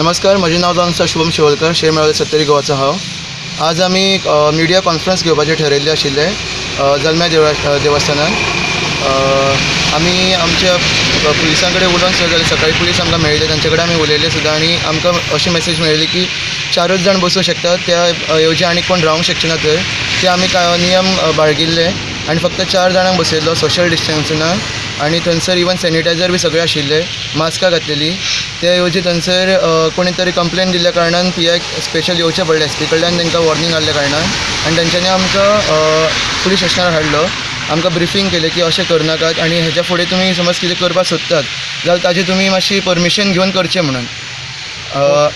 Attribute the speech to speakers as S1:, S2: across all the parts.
S1: नमस्कार, म्हजें नांव जावन आसा शुभम शिवोलकर, शेर मेळावले सत्तरी गोवाचो हांव। आज आमी मिडिया कॉन्फरन्स घेवपाचें ठरयल्लें आशिल्लें जल्म्या देवस्थानान। आमी आमच्या पुलिसां कडेन उलोवन सुद्दां जालें, सकाळी पुलीस आमकां मेळिल्ले, तांचे कडेन आमी उलयले सुद्दां आनी आमकां अशी मॅसेज मेळ्ळी की चारूच जाण बसूंक शकतात, त्या येवजी आनी कोण रावंक शकचे ना थंय। ते आमी नियम बाळगिल्ले आनी फक्त 4 जाणांक बसयल्लो सोशल डिस्टन्सिंगान आनी थंयसर इवन सॅनिटायझर बी सगळें आशिल्लें, मास्कां घातलेलीं। ते येवजी थंयसर कोणी तरी कंप्लेन दिल्ल्या कारणान पी आयक स्पेशल येवचें पडलें, एस पी कडल्यान तांकां वॉर्निंग आसल्या कारणान आनी तेंच्यांनी आमकां पुलीस स्टेशनार हाडलो, आमकां ब्रिफींग केलें की अशें करनाकात आनी हेच्या फुडें तुमी समज कितें करपाक सोदतात जाल्यार ताजें तुमी मातशी परमिशन घेवन करचें म्हणून।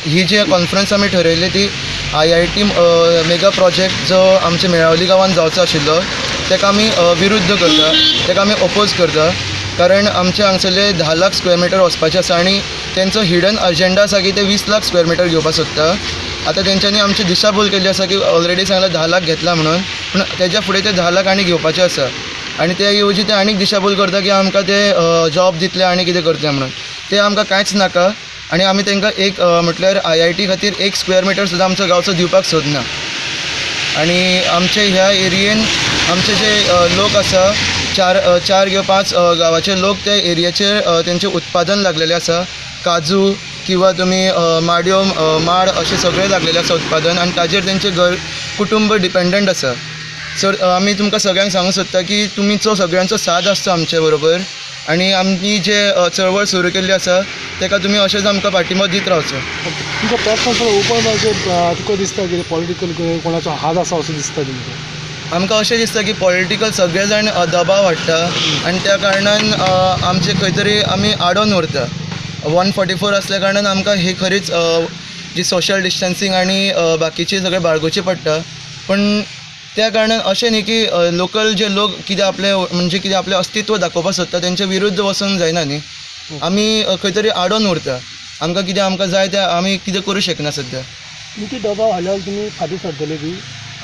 S1: ही जी कॉन्फरन्स आमी ठरयल्ली ती IIT mega project जो आमच्या मेळावली गांवांत जावचो आशिल्लो ताका आमी विरुद्ध करता, ताका आमी ओपोज करता, कारण आमचे हांगसरले 10 लाख स्क्वेअर मिटर वचपाचें आसा आनी तेंचो हिडन अजेंडा आसा की ते 20 लाख स्क्वेअर मिटर घेवपाक सोदता। आतां तेंच्यांनी आमची दिशाभूल केल्ली आसा की ऑलरेडी सांगलां 10 लाख घेतला म्हणून, पूण तेज्या फुडें ते 10 लाख आनी घेवपाचे आसा आनी ते येवजी ते आनीक दिशाभूल करता की आमकां ते जॉब दितले आनी कितें करतले म्हणून। ते आमकां कांयच नाका आनी आमी तांकां एक म्हटल्यार IIT खातीर 1 स्क्वेअर मिटर सुद्दां आमचो गांवचो दिवपाक सोदना। आनी आमचे ह्या एरियेन आमचे जे लोक आसा, 4 किंवा 5 गांवाचे लोक त्या एरियाचेर तेंचें उत्पादन लागलेलें आसा, काजू किंवा तुमी माडयो माड अशें सगळें लागलेलें आसा उत्पादन आनी ताजेर तेंचें घर कुटुंब डिपेंडंट आसा। सर आमी तुमकां सगळ्यांक सांगूंक सोदता की तुमचो सगळ्यांचो साथ आसचो आमचे बरोबर आनी आमी जे चळवळ सुरू केल्ली आसा ताका तुमी अशेंच आमकां पाठिंबो दीत रावचो।
S2: तुमकां प्रेस कॉन्फरन्स ओपन तुका दिसता की पॉलिटिकल कोणाचो हात आसा असो दिसता तुमकां?
S1: आमकां अशें दिसता की पॉलिटिकल सगळे जाण दबाव हाडटा आनी त्या कारणान आमचे खंय तरी आमी आडोवन उरता। 144 आसल्या कारणान आमकां ही खरीच जी सोशल डिस्टन्सिंग आनी बाकीची सगळें बाळगुचें पडटा, पूण त्या कारणान अशें न्ही की लोकल जे लोक कितें आपलें म्हणजे कितें आपलें अस्तित्व दाखोवपाक सोदता तेंच्या विरुद्ध वचूंक जायना न्ही, आमी खंय तरी आडोवन उरता। आमकां कितें आमकां जाय तें आमी कितें करूं शकना सद्या।
S2: तुमची दबाव हाडल्यार तुमी फाटीं सरतले बी?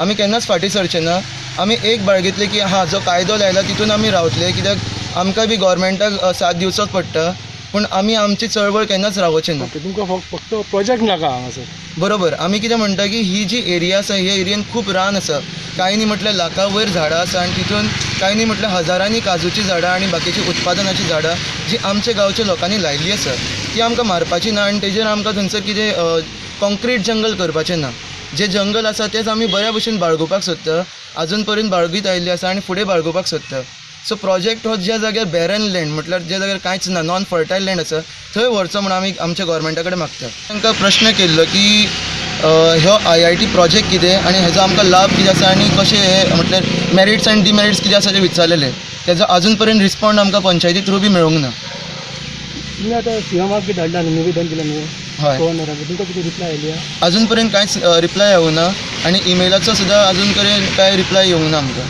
S1: आमी केन्नाच फाटीं सरचे ना। आमी एक बाळगितलें की हां जो कायदो लायला तितून आमी रावतले, कित्याक आमकां बी गव्हर्मेंटाक साथ दिवचोच पडटा, पूण आमी आमची चळवळ केन्नाच रावचे ना।
S2: तुमकां फक्त प्रोजेक्ट नाका हांगासर?
S1: बरोबर, आमी कितें म्हणटा की ही जी एरिया आसा ह्या एरियेन खूब रान आसा, कांय न्ही म्हटल्यार लाखा वयर झाडां आसा आनी तितून कांय न्ही म्हटल्यार हजारांनी काजूचीं झाडां आनी बाकीचीं उत्पादनाचीं झाडां जी आमच्या गांवच्या लोकांनी लायिल्ली आसा ती आमकां मारपाची ना आनी तेजेर आमकां थंयसर कितें कॉन्क्रीट जंगल करपाचें ना। जें जंगल आसा तेंच आमी बऱ्या भशेन बाळगुपाक सोदता, आजून पर्यंत बाळगीत आयिल्लें आसा आनी फुडें बाळगुपाक सोदता। सो प्रोजेक्ट हो ज्या जाग्यार बॅरन लँड म्हटल्यार ज्या जाग्यार कांयच ना, नॉन फर्टायल लँड आसा थंय व्हरचो म्हूण आमी आमच्या गव्हर्मेंटा कडेन मागता। तांकां प्रश्न केल्लो की हो IIT project कितें आनी हेजो आमकां लाभ कितें आसा आनी कशें हे म्हटल्यार मॅरिट्स आनी डिमॅरिट्स कितें आसा ते विचारलेले, तेजो आजून पर्यंत रिस्पोंड आमकां पंचायती थ्रू बी मेळूंक ना।
S2: तुमी आतां सीएमाक बी धाडला न्ही, निवेदन दिलां न्हू?
S1: हय।
S2: तुमकां कितें रिप्लाय आयली?
S1: आजून पर्यंत कांयच रिप्लाय येवंक ना आनी इमेलाचो सुद्दां आजून पर्यंत कांय रिप्लाय येवंक ना आमकां।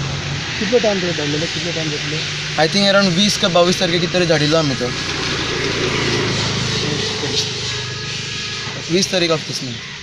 S2: कितलो टायम धाडलेलो, कितलो टायम घेतलो?
S1: I think around 20 का 22 तारखे कितें तरी धाडिल्लो आमी तो, 20 तारीख ऑफ दीस मंथ।